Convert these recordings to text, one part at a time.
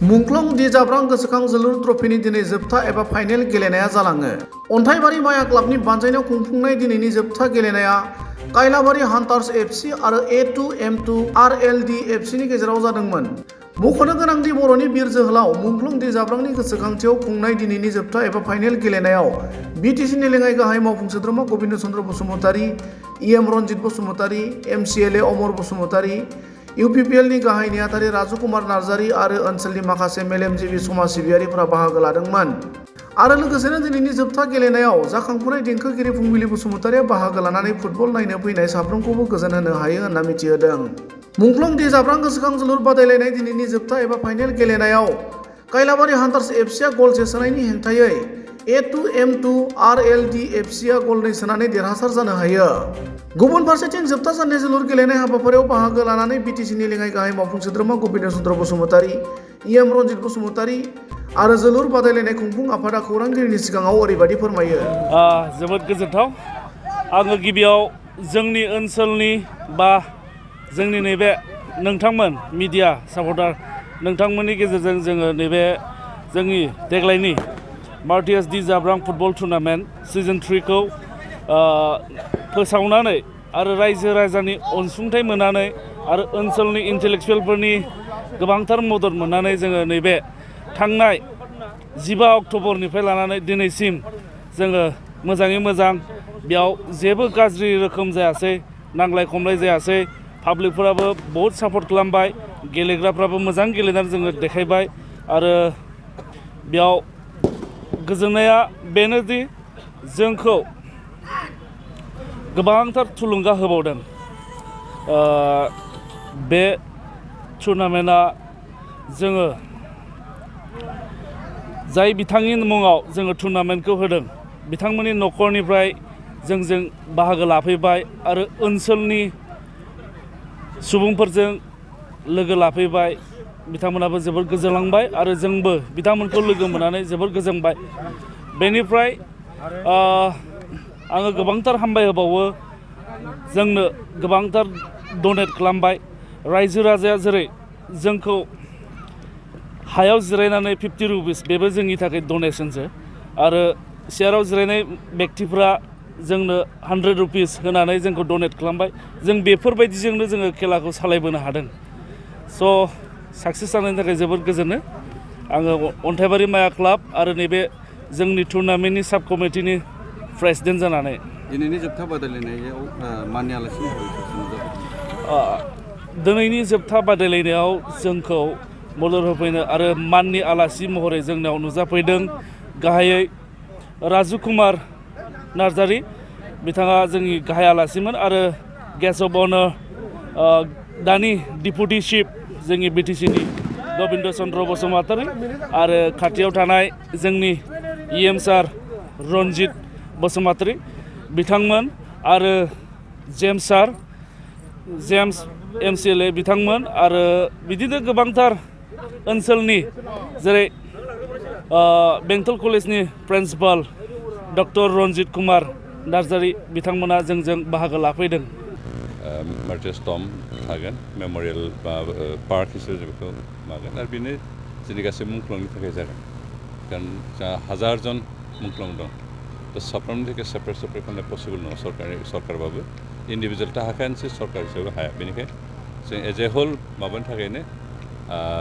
मुंख्लं दि जाब्रां गोसोखां जोलुर ट्रफिनि दिनै जोबथा एबा फाइनेल गेलेनाया जालाङो। अन्थाइबारि माया क्लाबनि बानजायनायाव खुंफुंनाय दिनैनि जोबथा गेलेनाया कायलाबारि हान्टार्स एफसि आरो A2M2 RLD एफसिनि गेजेराव जादोंमोन। मख'नो गोनांदि बर'नि बिर जोहोलाव मुंख्लं दि जाब्रांनि गोसोखांथियाव खुंनाय दिनैनि जोबथा एबा फाइनेल गेलेनायाव बिटिसिनि लेङाइ गाहाय मावफुं सोद्रोमा गबिन्द चन्द्र बसुमतारी, EM रन्जित बसुमतारी, MCLA अमर बसुमतारी, UPPLनि गाहाय नेहाथारि राजु कुमार नार्जारी आरो ओनसोलनि माखासे मेलेमजिबि समाज सिबियारिफोरा बाहागो लादोंमोन। आरो लोगोसेनो दिनैनि जोबथा गेलेनायाव जाखांफुनाय देंखोगिरि फुंबिलि बसुमतारीया बाहागो लानानै फुटबल नायनो फैनाय साफ्रोमखौबो गोजोन होनो हायो होनना मिथिहोदों। मुंख्लं दि जाब्रां गोसोखां जोलुर बादायलायनाय दिनैनि जोबथा एबा फाइनेल गेलेनायाव कायलाबारि हान्टार्स एफसिआ गल सोनायनि हेंथायै A2M2 RLD एफसिआ गल 2 सोनानै देरहासार जानो हायो। गुबुन फारसेथिं जोबथा साननि जोलुर गेलेनाय हाबाफारियाव बाहागो लानानै बिटिसिनि लेङाइ गाहाय मावफुं सोद्रोमा गबिन्द चन्द्र बसुमतारी, EM रन्जित बसुमतारी आरो जोलुर बादायलायनाय खुंफुं आफादा खौरांगिरिनि सिगाङाव ओरैबायदि फोरमायो। जोबोद गोजोनथाव। आङो गिबियाव जोंनि ओनसोलनि बा जोंनि नैबे नोंथांमोन मिडिया सापर्टार नोंथांमोननि गेजेरजों जोङो नैबे जोंनि देग्लायनि मार्टियास दि जाब्रां फुटबल टुर्नामेन्ट सिजन 3 खौ फोसावनानै आरो रायजो राजानि अनसुंथाइ मोननानै आरो ओनसोलनि इन्टेलेक्सुवेलफोरनि गोबांथार मदद मोननानै जोङो नैबे थांनाय 15 अक्ट'बरनिफ्राय लानानै दिनैसिम जोङो मोजाङै मोजां बेयाव जेबो गाज्रि रोखोम जायासै, नांलाय खमलाय जायासै, पाब्लिकफोराबो बहुद सापर्ट खालामबाय, गेलेग्राफ्राबो मोजां गेलेनानै जोङो देखायबाय आरो बेयाव गोजोननाया बेनोदि जोंखौ गोबांथार थुलुंगा होबावदों। बे टुर्नामेन्टआ जोङो जाय बिथांनि मुङाव जोङो टुर्नामेन्टखौ होदों बिथांमोननि न'खरनिफ्राय जोंजों बाहागो लाफैबाय आरो ओनसोलनि सुबुंफोरजों लोगो लाफैबाय। बिथांमोनाबो जोबोद गोजोनलांबाय आरो जोंबो बिथांमोनखौ लोगो मोननानै जोबोद गोजोनबाय। बेनिफ्राय आङो गोबांथार हामबाय होबावो जोंनो गोबांथार डनेट खालामबाय। रायजो राजाया जेरै जोंखौ हायाव जिरायनानै 50 रुपिस बेबो जोंनि थाखाय डनेसनसो आरो चेयाराव जिरायनाय बेक्तिफ्रा जोंनो 100 रुपिस होनानै जोंखौ डनेट खालामबाय। जों बेफोरबायदिजोंनो जोङो खेलाखौ सालायबोनो हादों। स' साक्सेस जानायनि थाखाय जोबोद गोजोनो। आङो अन्थाइबारि माया क्लाब आरो नैबे जोंनि टुर्नामेन्टनि साब कमिटिनि प्रेसिडेन्ट जानानै दिनैनि जोबथा बादायलायनायाव माननि आलासि दिनैनि जोबथा बादायलायनायाव जोंखौ मदद होफैनो आरो माननि आलासि महरै जोंनाव नुजाफैदों गाहायै राजु कुमार नार्जारी बिथाङा जोंनि गाहाय आलासिमोन आरो गेस्ट अफ अनार दानि डिपुटि चिफ जोंनि बिटिसिनि गबिन्द चन्द्र बसुमतारी आरो खाथियाव थानाय जोंनि EM सार रन्जित बसुमतारी बिथांमोन आरो जेम्स MCLA बिथांमोन आरो बिदिनो गोबांथार ओनसोलनि जेरै बेंटल कलेजनि प्रिन्सिपाल डक्टर रन्जित कुमार नार्जारी बिथांमोना जोंजों बाहागो लाफैदों। मार्टियास टम थागोन मेम'रियेल पार्क हिसाबै जों बेखौ मागोन आरो बेनो जोंनि गासै मुंख्लंनि थाखाय जागोन। कारण जोंहा 1000 जन मुंख्लं दं। थ' साफ्रोमनि थाखाय सेपारेट खालामनो पसिबल नङा सरकारबाबो इन्डिभिजुवेलथ' हाखायानोसै सरकार हिसाबै हाया। बेनिखायनो जों एज ए हल माबानि थाखायनो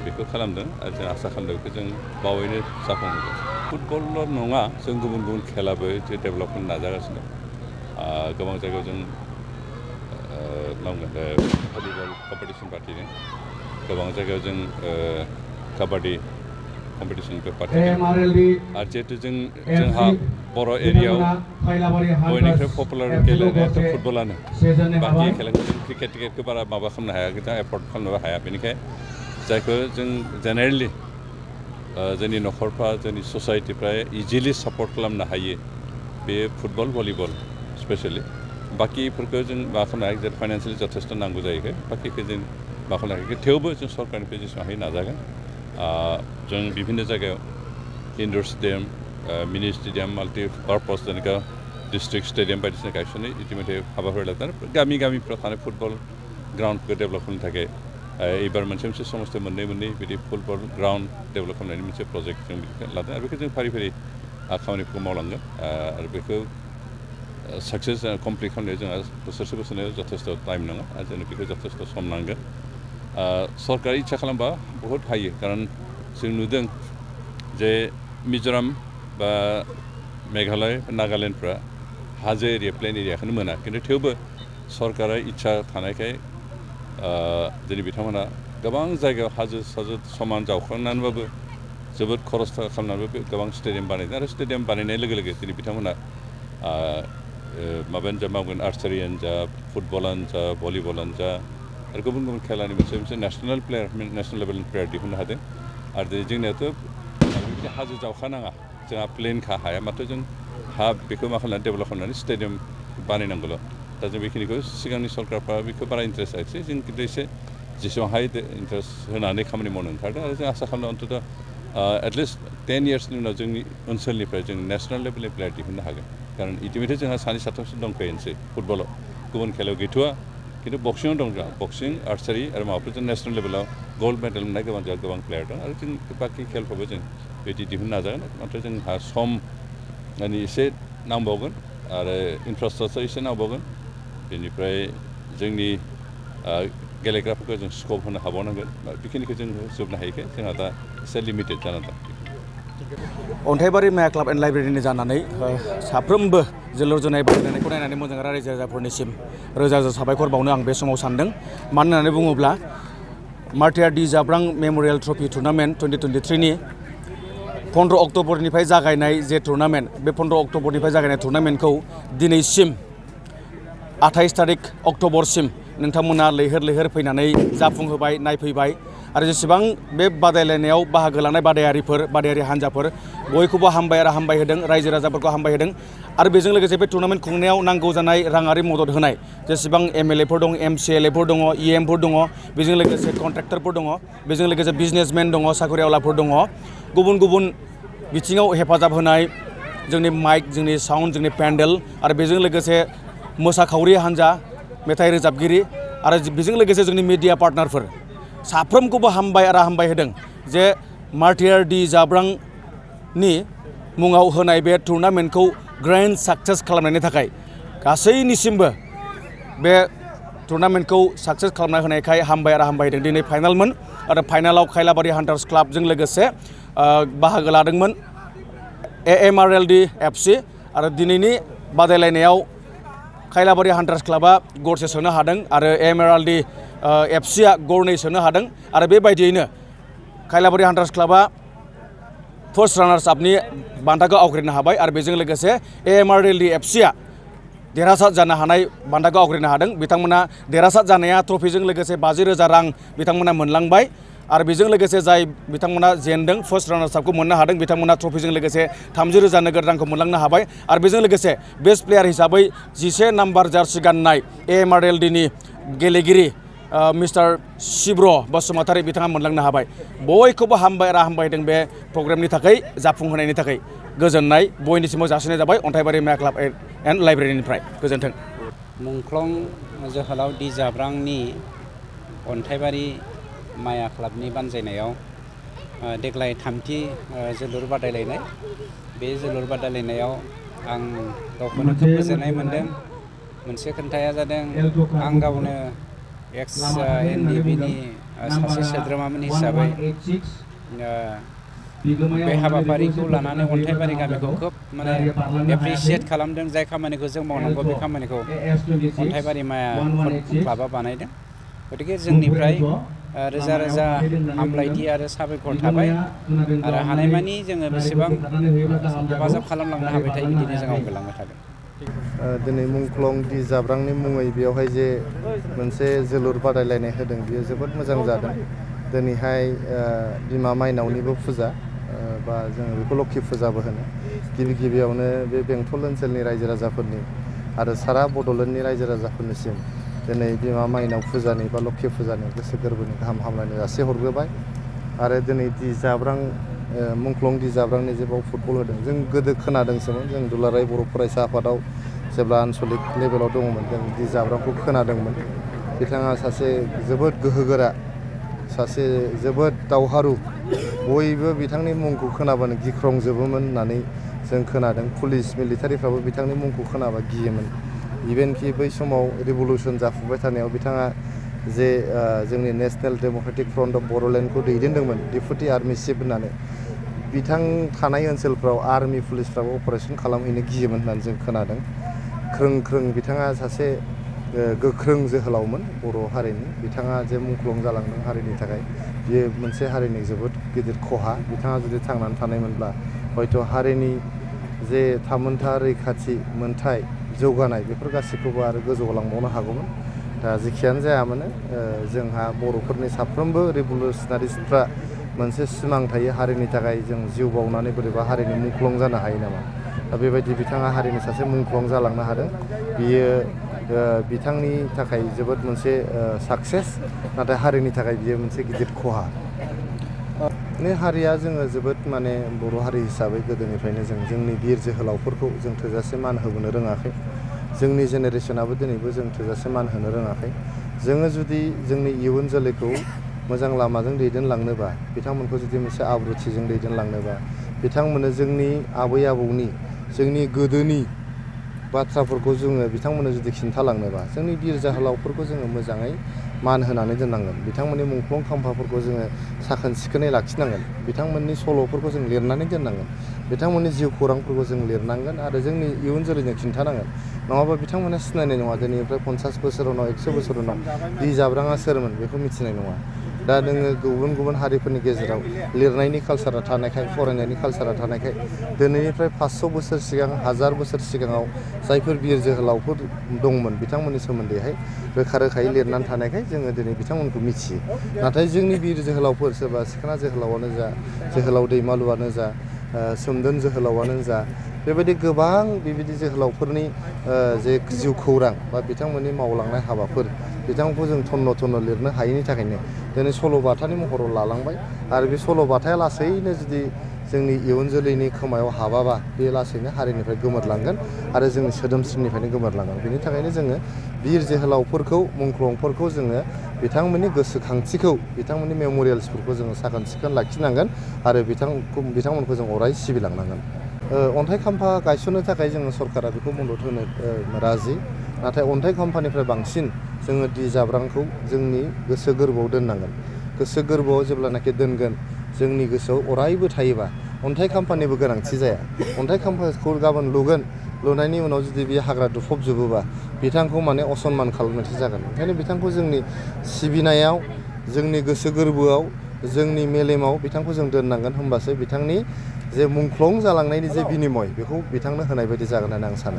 बेखौ खालामदों आरो जों आसा खालामदों बेखौ जों बावैनो जाफुंहोगोन। फुटबलल' नङा जों गुबुन गुबुन खेलाबो डेभेलपमेन्ट नाजागासिनो गोबां जायगायाव जों भलिबल कम्पिटिसन पार्टिदों गोबां जायगायाव जों काबाडि कम्पिटिसनबो पार्टिदों आरो जिहेतु जोंहा बर' एरियायाव बयनिख्रुइ पपुलार गेलेनायाथ' फुटबलानो बाखि खेलाखौ जों क्रिकेटखौ बारा माबा खालामनो हाया जों एफर्ट खालामनोबो हाया। बेनिखायनो जायखौ जों जेनेरेलि जोंनि न'खरफ्रा जोंनि ससाइटिफ्रा इजिलि सापर्ट खालामनो हायो बे फुटबल भलिबल स्पेसियेलि बाखिफोरखौ जों मा खालामनो हायो जेरै फाइनान्सियेलि जथेस्थ' नांगौ जायो बाखिखौ जों मा खालामनो हायो थेवबो जों सरकारनिफ्राय जेसेबां हायो नाजागोन। जों बिभिन्न जायगायाव इनड'र स्टेडियाम मिनि स्टेडियाम माल्टिपार्पस जेनेका डिस्ट्रिक्ट स्टेडियाम बायदिसिना गायसननाय इतिमধ্যে हाबाफारि लादों। गामिफ्राव थानाय फुटबल ग्राउन्डखौ डेभेलप खालामनो थाखाय एबार मोनसे समस्थ मोननै बिदि फुटबल ग्राउन्ड डेभेलप खालामनायनि मोनसे प्रजेक्ट जों लादों आरो बेखौ जों फारि खामानिफोरखौ मावलांगोन आरो बेखौ साक्सेस कमप्लिट खालामनायाव जोंहा बोसोरसे जथेस्थ' टाइम नङा आरो जोंनो बेखौ जथेस्थ' सम नांगोन सरकारा इच्ছা खालामबा बहुद हायो खारन जों नुदों जे मिज'राम बा मेघालय नागालेण्डफ्रा हाजो एरिया प्लेन एरियाखौनो मोना खिन्थु थेवबो सरकारा इच्ছা थानायखाय दिनै बिथांमोना गोबां जायगायाव हाजो समान जावखांनानैबाबो जोबोद खरस खालामनानैबो गोबां स्टेडियाम बानायदों आरो स्टेडियाम बानायनाय लोगो लोगो दिनै बिथांमोना माबायानो जा मावगोन आर्चारियानो जा फुटबलानो जा भलिबलानो जा आरो गुबुन खेलानि मोनसे नेसनेल लेभेलनि प्लेयार दिहुननो हादों आरो दिनै जोंनियाथ' बिदि हाजो जावखानाङा जोंहा प्लेनखा हाया माथो जों बेखौ मा खालामनानै डेभेलप खालामनानै स्टेडियाम बानायनांगौल' दा जों बेखिनिखौ सिगांनि सरकारफ्रा बेखौ बारा इन्टारेस्ट आखिसै जों खिन्थु एसे जेसेबां हायो इन्टारेस्ट होनानै खामानि मावनो ओंखारदों आरो जों आसा खालामो अन्तत' एटलिस्ट 10 इयार्सनि उनाव जोंनि ओनसोलनिफ्राय जों नेसनेल लेभेलनि प्लेयार दिहुननो हागोन खारन इटिमेटली जोंहा 2-3सो दंखायोनोसै फुटबलाव गुबुन खेलायाव गैथ'वा खिन्थु बक्सिंआव दं जोंहा बक्सिं आर्चारि आरो माबाफोरजों नेसनेल लेभेलाव गल्ड मेडेल मोननाय गोबां प्लेयार दं आरो जों बाखि खेलफ्रावबो जों बिदि दिहुननो नाजागोन माथ्र जोंहा समनि एसे नांबावगोन आरो इनफ्रास्ट्राकचार एसे नांबावगोन बेनिफ्राय जोंनि गेलेग्राफोरखौ जों स्कप होनो हाबावनांगोन बेखिनिखौ जों जोबनो हायैखाय जोंहा दा एसे लिमिटेड जानानै दं अन्थाइबारि माया क्लाब एन्ड लाइब्रेरिनि जानानै साफ्रोमबो जोलुर जोनाय बादायलायनायखौ नायनानै मोजां रायजो राजाफोरनिसिम रोजा साबायखर बावनो आं बे समाव सानदों मानो होननानै बुङोब्ला मार्टियार डि जाब्रां मेम'रियेल ट्रफि टुर्नामेन्ट 2023नि 15 अक्ट'बरनिफ्राय जागायनाय जे टुर्नामेन्ट बे 15 अक्ट'बरनिफ्राय जागायनाय टुर्नामेन्टखौ दिनैसिम 28 तारिख अक्ट'बरसिम नोंथांमोना लैहोर फैनानै जाफुंहोबाय नायफैबाय आरो जेसेबां बे बादायलायनायाव बाहागो लानाय बादायारि हान्जाफोर बयखौबो हामबाय होदों रायजो राजाफोरखौ हामबाय होदों आरो बेजों लोगोसे बे टुर्नामेन्ट खुंनायाव नांगौ जानाय राङारि मदद होनाय जेसेबां MLAफोर दं MCLAफोर दङ EMफोर दङ बेजों लोगोसे कन्ट्रेक्टरफोर दङ बेजों लोगोसे बिजनेसमेन दङ साख्रिआवलाफोर दङ गुबुन बिथिङाव हेफाजाब होनाय जोंनि माइक जोंनि साउन्ड जोंनि पेन्डेल आरो बेजों लोगोसे मोसाखावरि हान्जा मेथाइ रोजाबगिरि आरो बेजों लोगोसे जोंनि मिडिया पार्टनारफोर साफ्रोमखौबो हामबाय होदों जे मार्टियार डि जाब्रांनि मुङाव होनाय बे टुर्नामेन्टखौ ग्रेन्ड साक्सेस खालामनायनि थाखाय गासैनिसिमबो बे टुर्नामेन्टखौ साक्सेस खालामना होनायखाय हामबाय होदों दिनै फाइनालमोन आरो फाइनालाव खायलाबारि हान्टार्स क्लाबजों लोगोसे बाहागो लादोंमोन AMRLD FC आरो दिनैनि बादायलायनायाव खायलाबारि हान्टार्स क्लाबा गरसे सोनो हादों आरो AMRLD FCआ गरनै सोनो हादों आरो बेबायदियैनो खायलाबारि हान्टार्स क्लाबा फार्स्ट रानार्स आपनि बान्थाखौ आवग्रिनो हाबाय आरो बेजों लोगोसे AMRLD FCआ देरहासार जानो हानाय बान्थाखौ आवग्रिनो हादों बिथांमोना देरहासार जानाया ट्रफिजों लोगोसे 50,000 रां बिथांमोना मोनलांबाय आरो बेजों लोगोसे जाय बिथांमोना जेनदों फार्स्ट रानार्स आपखौ मोननो हादों बिथांमोना ट्रफिजों लोगोसे 30,000 नोगोद रांखौ मोनलांनो हाबाय आरो बेजों लोगोसे बेस्ट प्लेयार हिसाबै 11 नाम्बार जार्सि गाननाय AMRLDनि गेलेगिरि मिस्टार शिब्र बसुमतारी बिथाङा मोनलांनो हाबाय बयखौबो हामबाय होदों बे प्रग्रामनि थाखाय जाफुंहोनायनि थाखाय गोजोननाय बयनिसिमबो जासिनाय जाबाय अन्थाइबारि माया क्लाब एन्ड लाइब्रेरिनिफ्राय गोजोन्थों मुंख्लं जोहोलाव डि जाब्रांनि अन्थाइबारि माया क्लाबनि बानजायनायाव देग्लाय 3थि जोलुर बादायलायनाय बे जोलुर बादायलायनायाव आं गावखौनो खोब गोजोननाय मोनदों मोनसे खोन्थाया जादों आं गावनो एक्स NDBनि सासे सोद्रोमामोन हिसाबै बे हाबाफारिखौ लानानै अन्थाइबारि गामिखौ खोब माने एप्रिसियेट खालामदों जाय खामानिखौ जों मावनांगौ बे खामानिखौ अन्थाइबारि माया क्लाबा बानायदों गतिके जोंनिफ्राय रोजा हामलायथि आरो साबायखर थाबाय आरो हानायमानि जोङो बेसेबां हेफाजाब खालामलांनो हाबाय थायो बिदिनो जों आवगायलांबाय थागोन दिनै मुंख्लं डि जाब्रांनि मुङै बेयावहाय जे मोनसे जोलुर बादायलायनाय होदों बियो जोबोद मोजां जादों दिनैहाय बिमा माइनावनिबो फुजा बा जोङो बेखौ लोखि फुजाबो होनो गिबियावनो बे बेंटल ओनसोलनि रायजो राजाफोरनि आरो सारा बड'लेण्डनि रायजो राजाफोरनिसिम दिनै बिमा माइनाव फुजानि बा लोखि फुजानि गोसो गोरबोनि गाहाम हामलायनाय जासिहरग्रोबाय आरो दिनै डि जाब्रां मुंख्लं डि जाब्रांनि जे बाव फुटबल होदों जों गोदो खोनादोंसोमोन जों दुलाराय बर' फरायसा आफादाव जेब्ला आनसलिक लेभेलाव दङमोन जों डि जाब्रांखौ खोनादोंमोन बिथाङा सासे जोबोद गोहोगोरा सासे जोबोद दावहारु बयबो बिथांनि मुंखौ खोनाबानो गिख्रंजोबोमोन होननानै जों खोनादों पुलिस मिलिटारिफ्राबो बिथांनि मुंखौ खोनाबा गियोमोन इभेनखि बै समाव रिभलुसन जाफुबाय थानायाव बिथाङा जे जोंनि नेशनेल डेम'क्रेटिक फ्रन्ट अफ बड'लेण्डखौ दैदेनदोंमोन डेपुटि आर्मि चिफ होननानै बिथां थानाय ओनसोलफ्राव आर्मि पुलिसफ्राबो अपारेसन खालामहैनो गियोमोन होननानै जों खोनादों ख्रों ख्रों बिथाङा सासे गोख्रों जोहोलावमोन बर' हारिनि बिथाङा जे मुंख्लं जालांदों हारिनि थाखाय बियो मोनसे हारिनि जोबोद गिदिर खहा बिथाङा जुदि थांनानै थानायमोनब्ला हयथ' हारिनि जे थामोनथा रैखाथि मोनथाय जौगानाय बेफोर गासैखौबो आरो गोजौआव लांबावनो हागौमोन दा जेखियानो जाया मानो जोंहा बर'फोरनि साफ्रोमबो रिभलुसनारिस्टफ्रा मोनसे सिमां थायो हारिनि थाखाय जों जिउ बावनानै बोरैबा हारिनि मुंख्लं जानो हायो नामा दा बेबायदि बिथाङा हारिनि सासे मुंख्लं जालांनो हादों बियो बिथांनि थाखाय जोबोद मोनसे साक्सेस नाथाय हारिनि थाखाय बियो मोनसे गिदिर खहा हारिया जोङो जोबोद माने बर' हारि हिसाबै गोदोनिफ्रायनो जोंनि बिर जोहोलावफोरखौ जों थोजासे मान होबोनो रोङाखै जोंनि जेनेरेसनाबो दिनैबो जों थोजासे मान होनो रोङाखै जोङो जुदि जोंनि इयुन जोलैखौ मोजां लामाजों दैदेनलांनोबा बिथांमोनखौ जुदि मोनसे आब्रुथिजों दैदेनलांनोबा बिथांमोननो जोंनि आबै आबौनि जोंनि गोदोनि बाथ्राफोरखौ जोङो बिथांमोननो जुदि खिन्थालांनोबा जोंनि बिर जोहोलावफोरखौ जोङो मोजाङै मान होनानै दोननांगोन बिथांमोननि मुंख्लं खाम्फाफोरखौ जोङो साखोन सिखोनै लाखिनांगोन बिथांमोननि सल'फोरखौ जों लिरनानै दोननांगोन बिथांमोननि जिउ खौरांफोरखौ जों लिरनांगोन आरो जोंनि इयुन जोलैनो खिन्थानांगोन नङाबा बिथांमोना सिनायनाय नङा दिनैनिफ्राय 50 बोसोर उनाव 100 बोसोर उनाव बि जाब्राङा सोरमोन बेखौ मिथिनाय नङा दा नोङो गुबुन गुबुन हारिफोरनि गेजेराव लिरनायनि कालसारा थानायखाय फरायनायनि कालसारा थानायखाय दिनैनिफ्राय 500 बोसोर सिगां 1000 बोसोर सिगाङाव जायफोर बिर जोहोलावफोर दंमोन बिथांमोननि सोमोन्दैहाय रोखा रोखायै लिरनानै थानायखाय जोङो दिनै बिथांमोनखौ मिथियो नाथाय जोंनि बिर जोहोलावफोर सोरबा सिखोना जोहोलावानो जा जोहोलाव दैमालुआनो जा सोमदोन जोहोलावानो जा बेबायदि गोबां बेबायदि जोहोलावफोरनि जे जिउ खौरां बा बिथांमोननि मावलांनाय हाबाफोर बिथांमोनखौ जों थन्न' थन्न' लिरनो हायैनि थाखायनो दिनै सल'बाथानि महराव लालांबाय आरो बे सल'बाथाया लासैनो जुदि जोंनि इयुन जोलैनि खोमायाव हाबाबा बे लासैनो हारिनिफ्राय गोमोरलांगोन आरो जोंनि सोदोमस्रिनिफ्रायनो गोमोरलांगोन बेनि थाखायनो जोङो बिर जोहोलावफोरखौ मुंख्लंफोरखौ जोङो बिथांमोननि गोसोखांथिखौ बिथांमोननि मेम'रियेल्सफोरखौ जोङो साखोन सिखोन लाखिनांगोन आरो बिथांमोनखौ जों अराय सिबिलांनांगोन अन्थाइ खाम्फा गायसननो थाखाय जोङो सरकारा बेखौ मदद होनो राजि नाथाय अन्थाइ खाम्फानिफ्राय बांसिन जोङो दि जाब्रांखौ जोंनि गोसो गोरबोआव दोननांगोन गोसो गोरबोआव जेब्लानाखि दोनगोन जोंनि गोसोआव अरायबो थायोबा अन्थाइ खाम्फानिबो गोनांथि जाया अन्थाइ खाम्फाखौ गाबोन लुगोन लुनायनि उनाव जुदि बे हाग्रा दुफबजोबोबा बिथांखौ माने असनमान खालामनायसो जागोन ओंखायनो बिथांखौ जोंनि सिबिनायाव जोंनि गोसो गोरबोआव जोंनि मेलेमाव बिथांखौ जों दोननांगोन होमबासो बिथांनि जे मुंख्लं जालांनायनि जे बिनिमय बेखौ बिथांनो होनाय बायदि जागोन होननानै आं सानो